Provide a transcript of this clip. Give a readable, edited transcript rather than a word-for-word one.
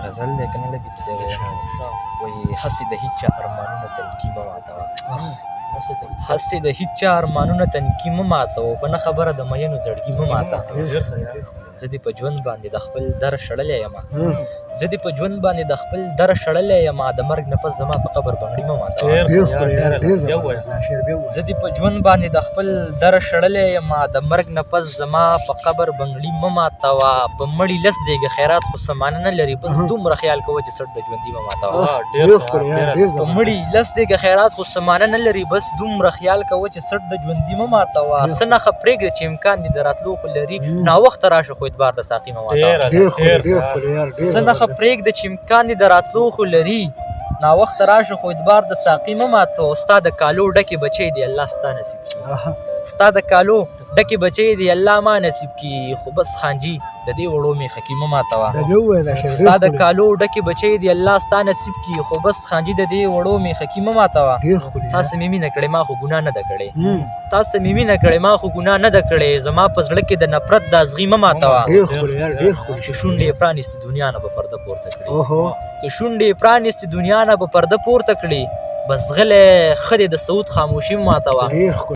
غزل دی کنه لبیب صاحب؟ وایي هسې د هیچا ارمانونه تنکي مه ماتوه، هسې د هیچا ارمانونه تنکي مه ماتوه، په نه خبره د میینو زړګي مه ماته. زه دې په ژوند باندې د خپل در شړلی یم، زه دې په ژوند باندې د خپل در شړلی یم، د مرګ نه پس زما په قبر بنګړي مه ماتوه. ډېر ښکلی یار، ډېر زبردست دا شعر بیا ووایه. زه دې په ژوند باندې د خپل در شړلی یم، د مرګ نه پس زما په قبر بنګړي مه ماتوه. په مړي لس دیګه خیرات خو څه معنی نه لري، بس دومره خیال کوه چې څټ د ژوندي مه ماتوه. ډېر ښکلی یار، ډېر په زبردست. مړي لس دیګه خیرات خو څه معنی نه لري، بس دومره خیال کوه چې څټ د ژوندي مه ماتوه. څه نښه پرېږده چې امکان دې د راتلو خو لري، ناوخته راشه خو اعتبار د ساقي مه ماتوه. ډېر ښکلی، ډېر ښکلی یار، ډېر څه نښه زبردست. پرېږده چې امکان دې د راتلو خو لري، ناوخته راشه خو اعتبار د ساقي مه ماتوه. ستا د کالو ډکې بچی دی الله ستا نصیب کړي، ستا د کالو ډکې بچی دی الله ما نصیب کړي، خو بس خانجي د دې وړو میخکي مه ماتوه. دا بیا ووایه دا شعر، ډېر ستا د ښکلی. کالو ډکې بچی دی الله ستا نصیب کړي، خو بس خانجي د دې وړو میخکي مه ماتوه. ډېر ښکلی تا یار. سره مې مینه کړې ما خو ګناه نه ده کړې، تا سره مې مینه کړې ما خو ګناه نه ده کړې، زما په زړه کې د نفرت د ازغي مه ماتوه. ډېر ښکلی یار، ډېر ښکلی که شعر. شونډې یې پرانیستې دنیا نه به پرده پورته کړي، اوهو. که شونډې یې پرانیستې دنیا نه به پرده پورته کړي، بس غلی ښه دی د سعود خاموشي مه ماتوه. ډېر ښکلی.